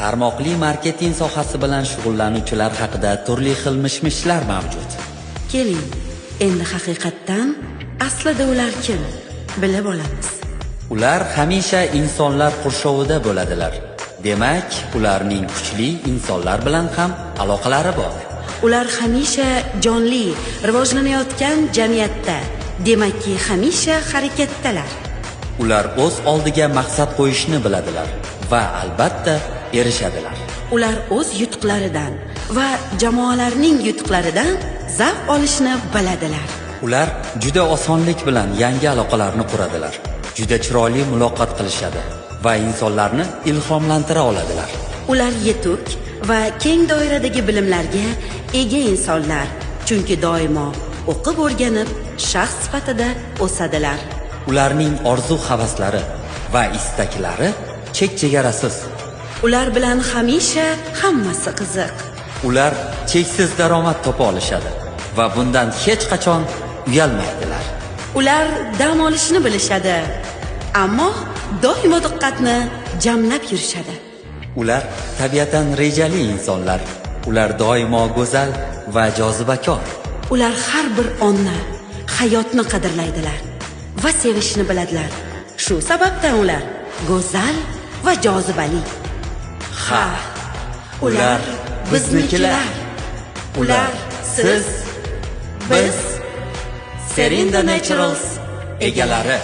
Tarmoqli marketing sohasi bilan shug'ullanuvchilar haqida turli xil mish-mishlar mavjud. Keling, endi haqiqatdan aslida ular kim, bilib olamiz. Ular hamisha insonlar qurshovida bo'ladilar. Demak, ularning kuchli insonlar bilan ham aloqalari bor. Ular hamisha jonli, rivojlanayotgan jamiyatda, demakki, hamisha harakatdalar. Ular o'z oldiga maqsad qo'yishni biladilar va albatta erishadilar. Ular o'z yutuqlaridan va jamoalarning yutuqlaridan zavq olishni biladilar. Ular juda osonlik bilan yangi aloqalarni quradilar. Juda chiroyli muloqot qilishadi va insonlarni ilhomlantira oladilar. Ular yetuk va keng doiradagi bilimlarga ega insonlar, chunki doimo o'qib o'rganib, shaxs sifatida o'sadilar. Ularning orzu havaslari va istaklari chek-chegarasiz. Ular bilan hamisha hammasi qiziq. Ular cheksiz daromad topa olishadi va bundan hech qachon uyalmaydilar. Ular dam olishni bilishadi, ammo doimo diqqatni jamlab yurishadi. Ular tabiatan rejali insonlar. Ular doimo go'zal va jozibakor. Ular har bir onni, hayotni qadrlaydilar va sevishni biladilar. Shu sababdan ular go'zal va jozibali. Ha, ular biznikilar. Ular siz, biz, Serinda Naturals egalari.